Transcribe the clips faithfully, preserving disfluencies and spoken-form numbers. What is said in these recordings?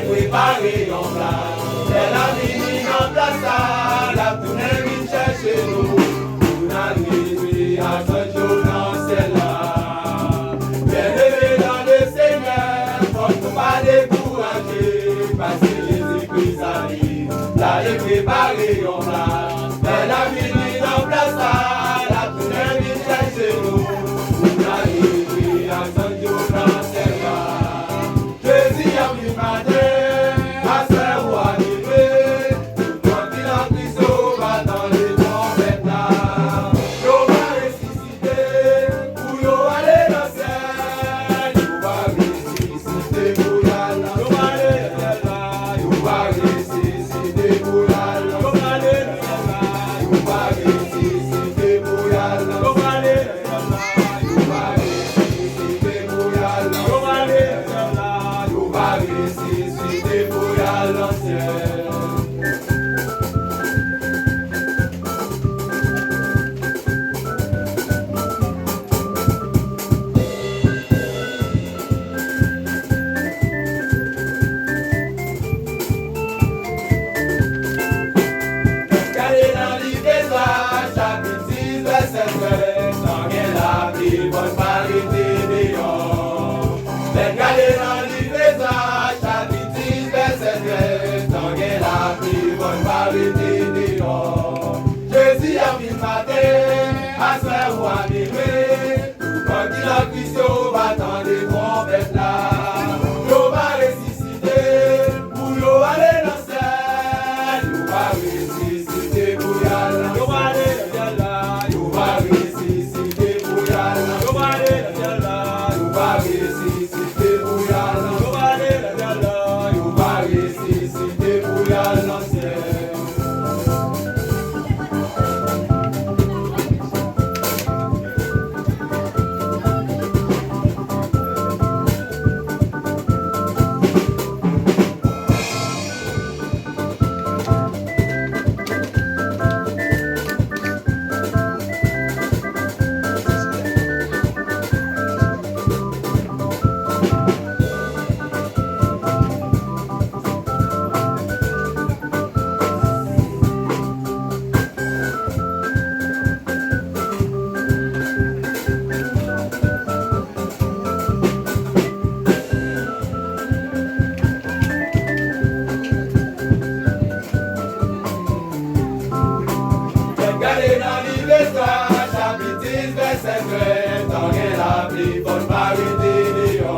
Prepare yon pla. Lè l ap vini nan plas sa, l ap tounen vin chèche nou. Pou n al rive ak zanj yo nan syèl la. Byeneme nan le Senyè, fòk nou pa dekouraje, paske Jezi Kris ale. L ale prepare yon plas. Lè l ap vini nan plas sa, l ap tounen vin chèche nou. Pou n al rive ak zanj yo nan syèl la. Jezi ap vin maten, aswè ou a rive. Tout mò ki nan Kris yo va tande twonpèt la. Yo va resisite pou yo ale nan syèl. Yo va resisite pou y al nan syèl la. Yo va resisite pou y al nan syèl la. Yo va resisite pou y al nan syèl la. Yo va resisite pou y al nan syèl la. Yo va resisite pou y al nan syèl. Gade nan liv Ezra, chapit dis, vèsè trèz, tan gen lapli, fò n pa rete deyò. Lè n gade nan liv Ezra, chapit dis, vèsè trèz, tan gen lapli, fò n pa rete deyò. Jezi ap vin maten, aswè ou a rive. Tout mò ki nan Kris yo va tande twonpèt la. Yo va resisite pou yo ale nan syèl. Yo va resisite pou y al nan syèl la. Yo va resisite pou y al nan syèl la. Yo va resisite pou y al nan syèl la. Yo va resisite pou y al nan syèl. Lè n gade nan liv Ezra, chapit dis, vèsè trèz, tan gen lapli, fò n pa rete deyò.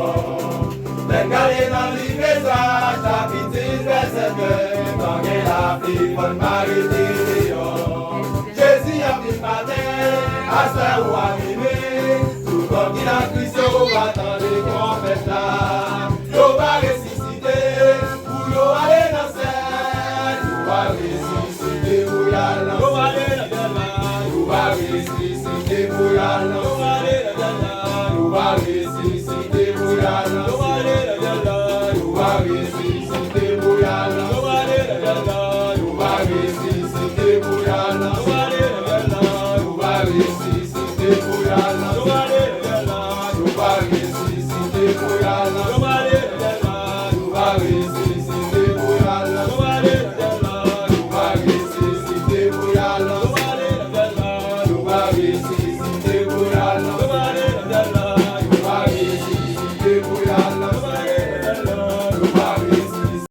Lè n gade nan liv Ezra, chapit dis, vèsè trèz, tan gen lapli, fò n pa rete deyò. Jezi ap vin maten, aswè ou a rive.